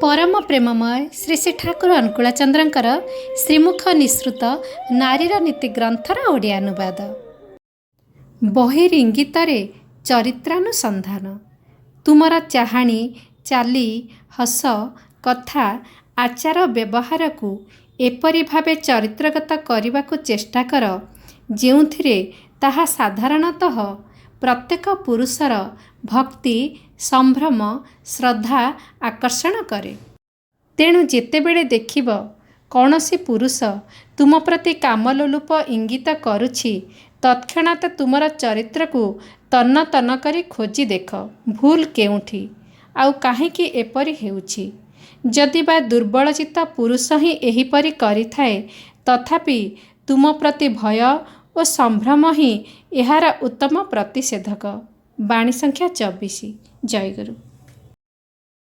ପରମ ପ୍ରେମମୟ ଶ୍ରୀ ଶ୍ରୀ ଠାକୁର ଅନୁକୂଳଚନ୍ଦ୍ରଙ୍କର ଶ୍ରୀମୁଖ ନିଃସୃତ ନାରୀର ନୀତି ଗ୍ରନ୍ଥର ଓଡ଼ିଆ ଅନୁବାଦ। ବହିରିଙ୍ଗିତରେ ଚରିତ୍ରାନୁସନ୍ଧାନ। ତୁମର ଚାହାଣି, ଚାଲି, ହସ, କଥା, ଆଚାର ବ୍ୟବହାରକୁ ଏପରି ଭାବେ ଚରିତ୍ରଗତ କରିବାକୁ ଚେଷ୍ଟା କର, ଯେଉଁଥିରେ ତାହା ସାଧାରଣତଃ ପ୍ରତ୍ୟେକ ପୁରୁଷର ଭକ୍ତି, ସମ୍ଭ୍ରମ, ଶ୍ରଦ୍ଧା ଆକର୍ଷଣ କରେ। ତେଣୁ ଯେତେବେଳେ ଦେଖିବ, କୌଣସି ପୁରୁଷ ତୁମ ପ୍ରତି କାମଲୋଲୁପ ଇଙ୍ଗିତ କରୁଛି, ତତ୍କ୍ଷଣାତ ତୁମର ଚରିତ୍ରକୁ ତନ୍ନ ତନ୍ନ କରି ଖୋଜି ଦେଖ, ଭୁଲ କେଉଁଠି, ଆଉ କାହିଁକି ଏପରି ହେଉଛି? ଯଦି ବା ଦୁର୍ବଳଚିତ୍ତ ପୁରୁଷ ହିଁ ଏହିପରି କରିଥାଏ, ତଥାପି ତୁମ ପ୍ରତି ଭୟ ଓ ସମ୍ଭ୍ରମ ହିଁ ଏହାର ଉତ୍ତମ ପ୍ରତିଷେଧକ। ବାଣୀ ସଂଖ୍ୟା 24। ଜୟଗୁରୁ।